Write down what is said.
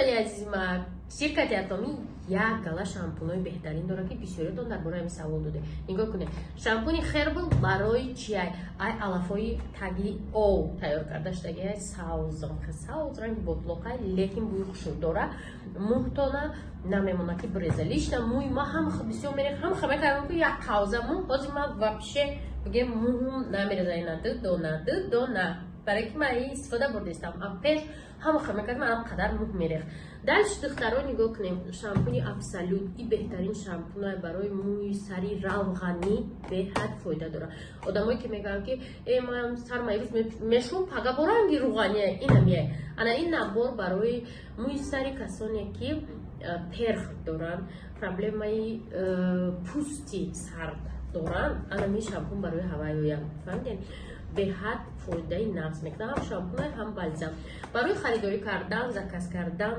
Дӯстони азизи ма, ширкати Атомӣ як гала шампунои беҳтарин дорад, ки бисёриятон дар бораи ҳамин савол доде. Нигоҳ кунед, шампуни Herbal барои чиай? Ай алафҳои таги ов тайёр карда шудагиай, савзам, савз ранги ботлоқай, лекин бӯи хушук дора, мӯҳтона намемонад ки биреза. Лично мӯи ма ҳам бисёр мерех, ҳам мекардам, ки як қавза мӯ. Ҳозир ма вообще бигем, мӯҳум намереза, ина ду дона, ду дона, барои ки ман истифода бурдистам. А пеш ҳама хел мекардам, ам қадар мӯҳ мерехт. Дальше, духтаро, нигоҳ кунем, шампуни Абсолют и беҳтарин шампуна барои мӯи сари равғанӣ, беҳад фоида дорад. Одамое ки мегӯянд, ки э, ман сарма ирӯз мешум, пага бо ранги рӯғания, инамия. Ана ин набор барои мӯи сари касоне ки перх доранд, проблемаи пӯсти сард доранд, анами шампун барои ҳавайоянд, фаҳмидем? Беҳад фоидаи нафс мекунад, ҳам шампуна, ҳам бальзам. Барои харидорӣ кардан, заказ кардан.